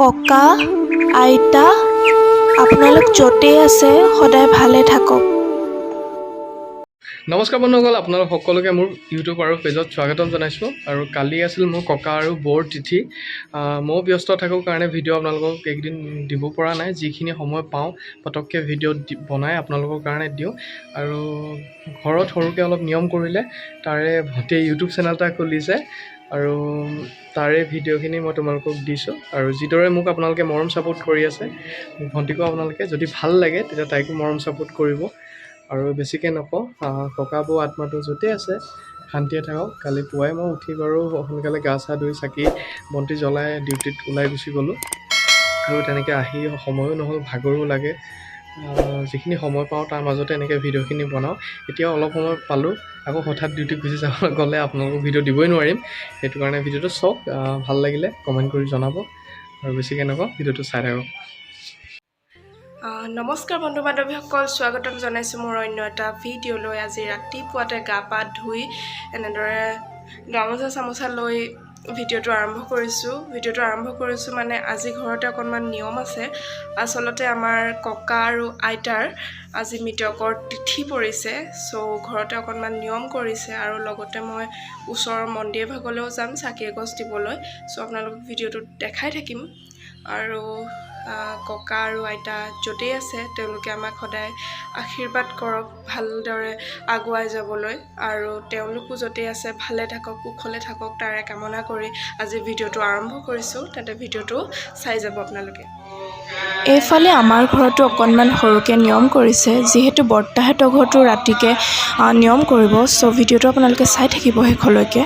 ককা, আইতা, আপোনালোক য'তেই আছে সদায় ভালে থাকক। নমস্কাৰ বন্ধুসকল, আপোনালোক সকলোকে মোৰ ইউটিউব আৰু পেজত স্বাগতম জনাইছোঁ। আৰু কালি আছিল মোৰ ককা আৰু বৌৰ তিথি। ময়ো ব্যস্ত থাকোঁ কাৰণে ভিডিঅ' আপোনালোকক এইকেইদিন দিব পৰা নাই। যিখিনি সময় পাওঁ, পটককৈ ভিডিঅ' বনাই আপোনালোকৰ কাৰণে দিওঁ। আৰু ঘৰত সৰুকৈ অলপ নিয়ম কৰিলে, তাৰে ভণ্টিয়ে ইউটিউব চেনেল এটা খুলিছে আৰু তাৰে ভিডিঅ'খিনি মই তোমালোকক দিছোঁ। আৰু যিদৰে মোক আপোনালোকে মৰম ছাপোৰ্ট কৰি আছে, মোৰ ভণ্টিকো আপোনালোকে যদি ভাল লাগে, তেতিয়া তাইকো মৰম ছাপোৰ্ট কৰিব। আৰু বেছিকৈ নকওঁ, ককা বৌ আত্মাটো য'তেই আছে শান্তিয়ে থাকক। কালি পুৱাই মই উঠি বাৰু সোনকালে গা চা ধুই চাকি বন্তি জ্বলাই ডিউটিত ওলাই গুচি গ'লোঁ। আৰু তেনেকৈ আহি সময়ো নহ'ল, ভাগৰো লাগে। যিখিনি সময় পাওঁ, তাৰ মাজতে এনেকৈ ভিডিঅ'খিনি বনাওঁ। এতিয়া অলপ সময় পালোঁ, আকৌ হঠাৎ ডিউটিত গুচি যাব গ'লে আপোনালোকক ভিডিঅ' দিবই নোৱাৰিম। সেইটো কাৰণে ভিডিঅ'টো চাওক, ভাল লাগিলে কমেণ্ট কৰি জনাব। আৰু বেছিকৈ নকওঁ, ভিডিঅ'টো চাই থাকক। নমস্কাৰ বন্ধু বান্ধৱীসকল, স্বাগতম জনাইছোঁ মোৰ অন্য এটা ভিডিঅ'লৈ। আজি ৰাতিপুৱাতে গা পা ধুই এনেদৰে গামোচা চামোচা লৈ ভিডিঅ'টো আৰম্ভ কৰিছোঁ। ভিডিঅ'টো আৰম্ভ কৰিছোঁ মানে আজি ঘৰতে অকণমান নিয়ম আছে। আচলতে আমাৰ ককা আৰু আইতাৰ আজি মৃতকৰ তিথি পৰিছে। চ' ঘৰতে অকণমান নিয়ম কৰিছে আৰু লগতে মই ওচৰৰ মন্দিৰ ভাগলৈও যাম চাকি এগছ দিবলৈ। চ' আপোনালোকক ভিডিঅ'টোত দেখাই থাকিম। আৰু ককা আৰু আইতা য'তেই আছে, তেওঁলোকে আমাক সদায় আশীৰ্বাদ কৰক ভালদৰে আগুৱাই যাবলৈ আৰু তেওঁলোকো য'তেই আছে ভালে থাকক, কুশলে থাকক, তাৰে কামনা কৰি আজি ভিডিঅ'টো আৰম্ভ কৰিছোঁ। তেন্তে ভিডিঅ'টো চাই যাব আপোনালোকে। এইফালে আমাৰ ঘৰতো অকণমান সৰুকৈ নিয়ম কৰিছে, যিহেতু বৰ্তাহঁতৰ ঘৰতো ৰাতিকৈ নিয়ম কৰিব। চ' ভিডিঅ'টো আপোনালোকে চাই থাকিব শেষলৈকে।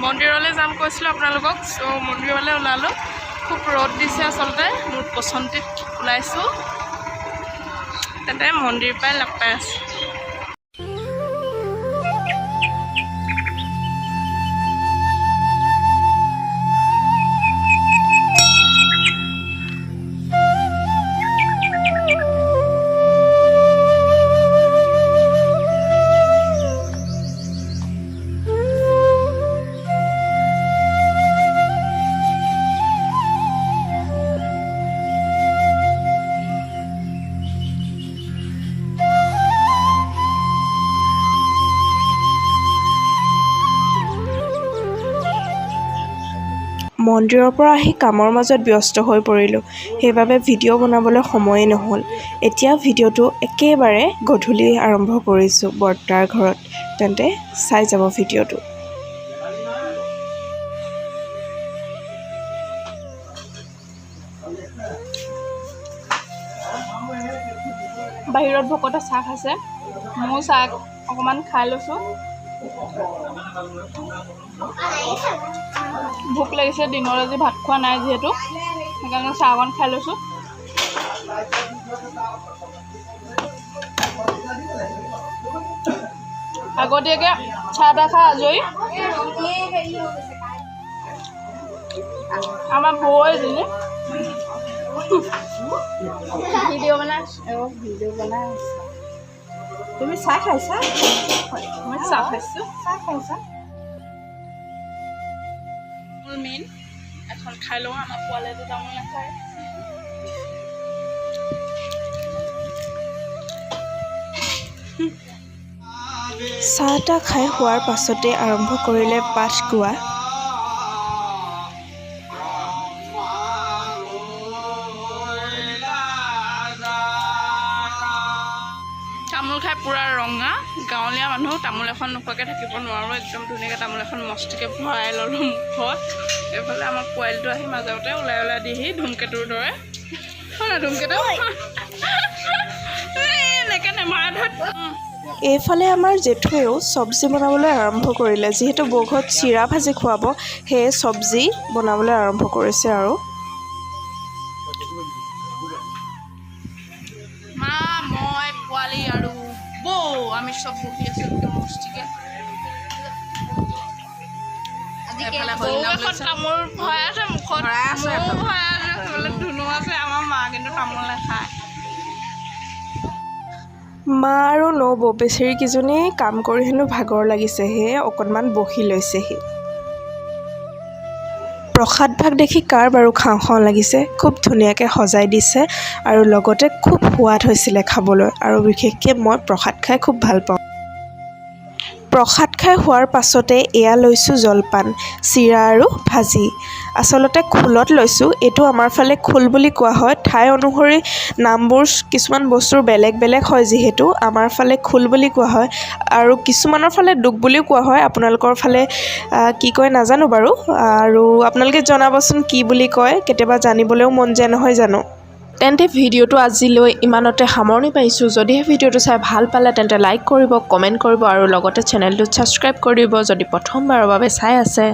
মন্দিৰলৈ যাম কৈছিলোঁ আপোনালোকক, চ' মন্দিৰলৈ ওলালোঁ। খুব ৰ'দ দিছে, আচলতে মোৰ পচন্দিত ওলাইছোঁ। তেন্তে মন্দিৰ পাই লগ পাই আছোঁ। মন্দিৰৰ পৰা আহি কামৰ মাজত ব্যস্ত হৈ পৰিলোঁ, সেইবাবে ভিডিঅ' বনাবলৈ সময়েই নহ'ল। এতিয়া ভিডিঅ'টো একেবাৰে গধূলি আৰম্ভ কৰিছোঁ বৰ্তাৰ ঘৰত। তেন্তে চাই যাব ভিডিঅ'টো। বাহিৰত ভকতে চাহ খাইছে, ময়ো চাহ অকণমান খাই লৈছোঁ। ভোক লাগিছে, দিনত আজি ভাত খোৱা নাই যিহেতু, সেইকাৰণে চাহ অকণ খাই লৈছোঁ। আগতীয়াকৈ চাহ তাহ খাই আজৰি। আমাৰ বৌ এজনী ভিডিঅ' বনাই। ভিডিঅ' বনাই আছা তুমি? চাহ খাইছা? মই চাহ খাইছোঁ। চাহ খাইছা? মোৰ মেইন এখন খাই লওঁ। আমাৰ পোৱালিটো তামোল নাখায়। চাহ তাহ খাই হোৱাৰ পাছতে আৰম্ভ কৰিলে পাঠ গোৱা। তামোল খাই পূৰা ৰঙা। গাঁৱলীয়া মানুহ, তামোল এখন নোখোৱাকৈ থাকিব নোৱাৰোঁ। একদম ধুনীয়াকৈ তামোল এখন মস্তিকৈ ভৰাই ল'লোঁ মুখত। এইফালে আমাৰ পোৱালিটো আহি মাজতে ওলাই ওলাই দিহি ধুমকেতুৰ দৰে। হয় নাই ধুমকেতু? এই এনেকৈ নেমাৰে ধত। এইফালে আমাৰ জেঠুৱেও চব্জি বনাবলৈ আৰম্ভ কৰিলে। যিহেতু বৌ ঘৰত চিৰা ভাজি খুৱাব, সেয়ে চব্জি বনাবলৈ আৰম্ভ কৰিছে। আৰু মা, মই, পোৱালি আৰু বৌ, আমি চব বহি আছোঁ একদম মস্তিকে। এইফালে বৌ এখন তামোল ভৰাই আছে মুখত, ময়ো ভৰাই আছোঁ। সেইফালে ধুনু আছে। আমাৰ মা কিন্তু তামোল নাখায়। মা আৰু নবৌ বেচেৰীকেইজনীয়ে কাম কৰি হেনো ভাগৰ লাগিছে, সেয়ে অকণমান বহি লৈছেহি। প্ৰসাদ ভাগ দেখি কাৰ বাৰু খাওঁ খাওঁ লাগিছে? খুব ধুনীয়াকৈ সজাই দিছে আৰু লগতে খুব সোৱাদ হৈছিলে খাবলৈ, আৰু বিশেষকৈ মই প্ৰসাদ খাই খুব ভাল পাওঁ। প্ৰসাদ খাই হোৱাৰ পাছতে এয়া লৈছোঁ জলপান, চিৰা আৰু ভাজি। আচলতে খোলত লৈছোঁ, এইটো আমাৰ ফালে খোল বুলি কোৱা হয়। ঠাই অনুসৰি নামবোৰ কিছুমান বস্তুৰ বেলেগ বেলেগ হয়, যিহেতু আমাৰ ফালে খোল বুলি কোৱা হয় আৰু কিছুমানৰ ফালে ডোক বুলিও কোৱা হয়। আপোনালোকৰ ফালে কি কয় নাজানো বাৰু, আৰু আপোনালোকে জনাবচোন কি বুলি কয়। কেতিয়াবা জানিবলৈও মন যায়, নহয় জানো? তেন্তে ভিডিঅ'টো আজিলৈ ইমানতে সামৰণি পাইছোঁ। যদিহে ভিডিঅ'টো চাই ভাল পালে, তেন্তে লাইক কৰিব, কমেণ্ট কৰিব আৰু লগতে চেনেলটো ছাবস্ক্ৰাইব কৰি দিব যদি প্ৰথমবাৰৰ বাবে চাই আছে।